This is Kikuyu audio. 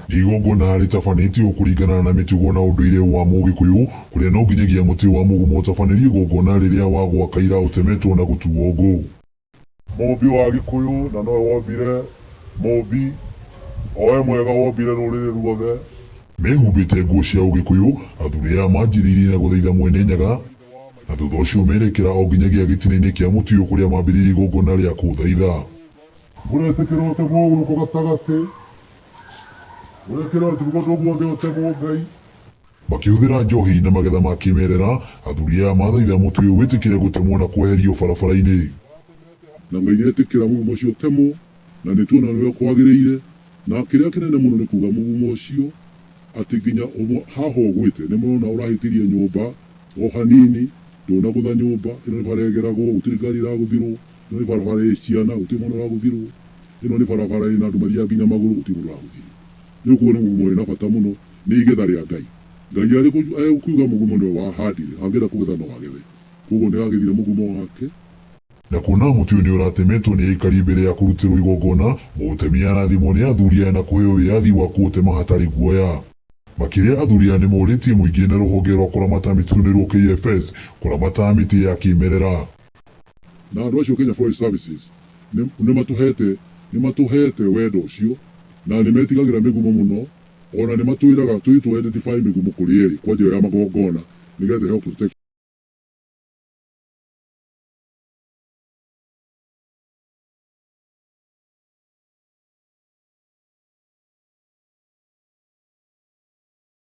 Nĩ igongona rĩtabanĩtio kũringana na mĩtugo na ũndũire wa Mũgĩkũyũ, kũrĩa no nginyagia mũtĩ wa mũgumo ũtabanĩrio igongona rĩrĩa wa gwaka ira ũtemetwo na gũtuo ngũ. Mũmbi wa Gĩkũyũ na nowe wombire mũmbi owe mwega wombire rũrĩrĩ ruothe. Mehumbĩte nguo cia Ũgĩkũyũ, athuri aya manjĩrĩirie na gũthaitha Mwene Nyaga na thutha ũcio merekera o nginyagia gĩtina-inĩ kĩa mũtĩ ũyũ kũrĩa mambĩrĩirie igongona rĩa kũũthaitha. Ũretĩkĩra ũtemwo gũkũ gatagatĩ, ũrekĩra ũndũ guothe ũtemwo Ngai. Makĩhũthĩra njohi na magetha ma kĩmerera, athuri aya mathaitha mũtĩ ũyũ wĩtĩkĩre gũtemwo na kweherio barabara-inĩ. Na Ngai nĩetĩkĩra mũgumo ũcio ũtemwo, na nĩtuona nĩwe kwagĩrĩire, na kĩrĩa kĩnene mũno nĩ kuga mũgumo ũcio atĩ nginya haha ũgwĩte nĩ mũrona ũrahĩtĩria nyũmba o hanini, ndũnagũtha nyũmba, ĩno nĩ bara ĩgeragwo, gũtirĩ ngari ĩragũthirwo, ĩno nĩ barabara ĩ ciana, gũtirĩ mwana ũragũthirwo, ĩno nĩ barabara ĩna andũ mathiaga nginya magũrũ, gũtirĩ mũndũ ũragũthirwo. Nĩ ũkuona mũgumo wĩna bata mũno, nĩ igetha rĩa Ngai. Ngai arĩ kuga mũgumo nĩwe wahandire, angĩenda kũgetha no agethe. Koguo nĩ agethire mũgumo wake. Na kuona mũtĩ ũyũ nĩ ũratemetwo nĩ aikari mbere ya kũrutĩrwo igongona, mũũtemi arathimwo nĩ athuri aya na kũheo wĩyathi wa kũũtema hatarĩ guoya. Makĩria athuri aya nĩmorĩtie mũingĩ na rũhonge rwa kũramata mĩtitũ nĩruo KFS kũramata mĩtĩ ya kĩmerera. Na andũ acio Kenya Forest Services nĩ matũhete wendo ũcio na nĩ metigagĩra mĩgumo mũno, ona nĩ matwĩraga tũthiĩ tũ identify mĩgumo kũrĩa ĩrĩ kwa njĩra ya magongona nĩgetha ĩheo protection.